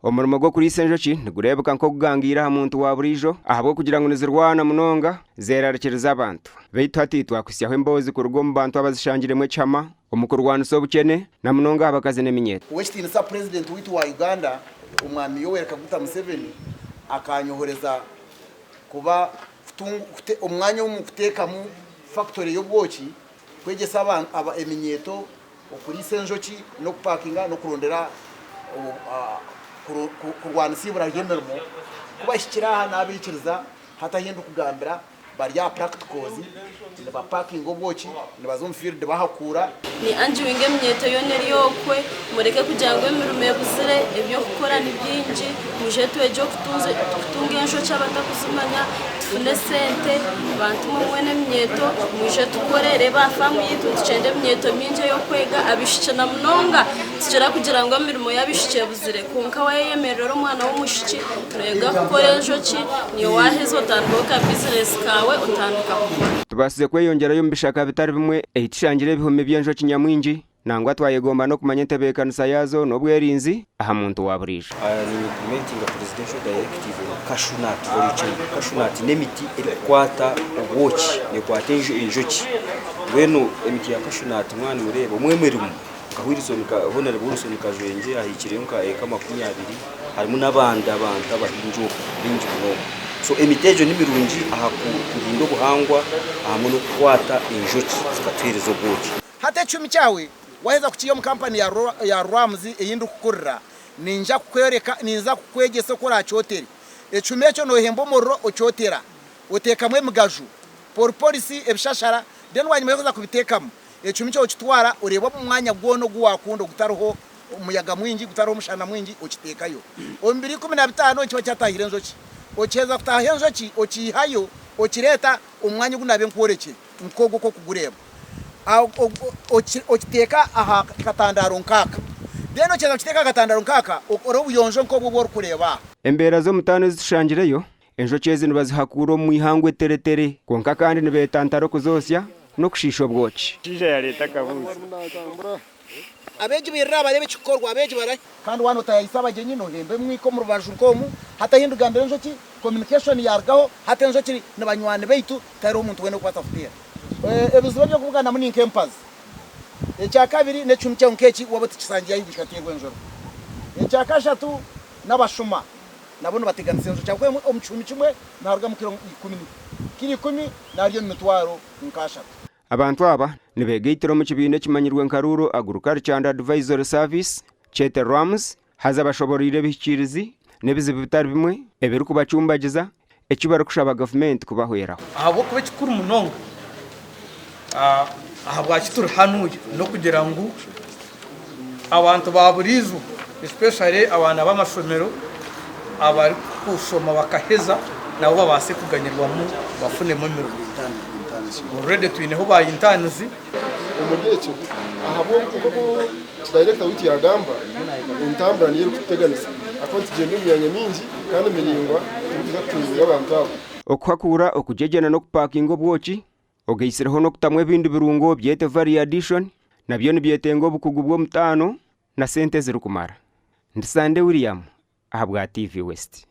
Omurimo gw'okuriisa enjoki nigureebeka nk'ogugangaire aha muntu wa buriijo ahabw'okugira ngu nizirwana munonga zeerarikiriza abantu. Beitu hati twakuhitsyaho emboozi kuruga omu bantu abazishangiremu ekihama omu kurwanisa obukyene na munonga aha bakazi n'eminyeeto. Ow'ekitiinisa Purezidenti waitu wa Uganda, Omwami Yoweri Kaguta Museveni akanyohoreza kuba omwanya omu kuteekamu fakitore y'obwoki kwegyesa eminyeeto okuriisa enjoki n'okupakinga n'okurondera kurwanisa eibura ry'emirimo. Ku bahikire aha nabaikiriza hati ahu ndikugambira bari aha practicals nibapakinga obwoki nibaza omu field bahakuura. Ni angiwinga eminyeeto yoona eri okwe, mureke kugira ngu emirimo ebuzire, eby'okukora ni bingi, mwije twegye okutunga enjoki abatakuzimanya, tufune esente, bantu mwe mwena eminyeeto mwije tukore, reeba aha faamu yaitu nitukyenda eminyeeto mingi ey'okwega, abaishiki na munonga tikira kugira ngu emirimo y'abaishiki ebuzire kwonka waayeyemerera ori omwana w'omwishiki noyega kukora enjoki, niiwe waaheza otandikaho ka bizinesi kaawe otandika kukora. Tubaasize kweyongyerayo omu bishaka bitari bimwe ei tushangire ebihumi by'enjoki nyamwingi. Nangwa twayegomba n'okumanya entebeekanisa yaazo n'obwerinzi aha muntu wa buriijo. Ni implementinga presidential directive on cashew nut value chain. Cashew nut n'emiti erikukwata obwoki, nekwata enjoki. Mbwenu emiti ya cashew nut mwaba nimureeba omwe emirimu nka Wilson Honarable Wilson Kajwengye ahikireyo nka eka 20 harimu n'abandi abantu abahingi okwo baingi munonga. So emiti egyo nimirungi aha kurinda obuhangwa hamwe n'okukwata enjoki zikatuheereza obwoki. Hati ekicumi kyawe waheza kukiiha omu kampani ya Rwams ei ndikukurira, ninja kukworeka, ninza kukwegyesa oku oraakyotere. Ekicumi ekyo noohemba omuriro okyotera, oteekamu emigaju, poriporisi, ebishashara, then bwanyima y'okuza kubiteekamu, ekicumi kyawe okitwara oreebe omu mwanya gwona ogu waakunda ogutariho omuyaga mwingi, gutariho omushana mwingi, okiteekayo. Omu biro 15 nikiba kyataahire enjoki. Okiheza kutaaha enjoki, okiihayo, okireeta omu mwanya ogu naabe nkworekire, nk'ogwo oku orikugureeba. Okiteeka aha katandaaro nk'aka. Then okiheza kukiteeka aha katandaaro nk'aka, okore obuyonjo nk'obwo obu orikureeba aha. Embeera z'omutaano ezi tushangireyo, enjoki ezi nibazihakuura omu ihangwe teretere. Kwonka kandi nibeetantara okuzoosya n'okushiisha obwoki. Omushaija yareeta akabuuzo. Abeegi bairira bareeba ekikukorwa. Abeegi barahi? Kandi waaba nootaayaayisa abagyenyi, noohemba emwika omu rubaju nk'omu. Hati ahi ndigambira enjoki, communication yaarugaho, hati enjoki ni banywani baitu, tihariho omuntu weena orikubaasa kuteera. Ebizibu eby'okubuganamu ni nk'empazi. Ekyakabiri, n'ekihumi kyawe nk'eki waaba otikisangiire ahaiguru kikateerwa enjura. Ekyakashatu, n'abashuma nabo nibateganisa enjoki ahabw'okuba omu kihumi kimwe niharugamu kiro ikumi, kiro ikumi nari omu mitwaro nk'ashatu. Abantu aba nibegaitira omu kibiina ekimanyirwe nka Rural Agriculture and Advisory Service, kyete RAMS, haza bashoboroire ebihikiirizi n'ebizibu bitari bimwe ebirikubacumbagiza, eki barikushaba gavumenti kubahweraho. Ahabw'okuba ekikuru munonga ahabwaki turi hanuya n'okugira ngu abantu ba buriijo especially abaana b'amashomero abarikushoma bakaheza nabo babaase kuganyirwamu bafunemu emirimo. Already twineho ba interns. Omuri ekyo, ahabw'oku nk'oku dayirekita waitu yaagamba, entambura niyo erikututeganisa ahakuba nitugyenda omu myanya mingi kandi miraingwa turikuza kutunguura abantu abo. Okuhakuura, okugyegyena n'okupaakinga obwoki ogaitsireho n'okutamu ebindi birungo byete value addition nabyo nibyetenga obukugu bw'omutaano na sente ezirikumara. Ndi Sande William ahabwa TV West.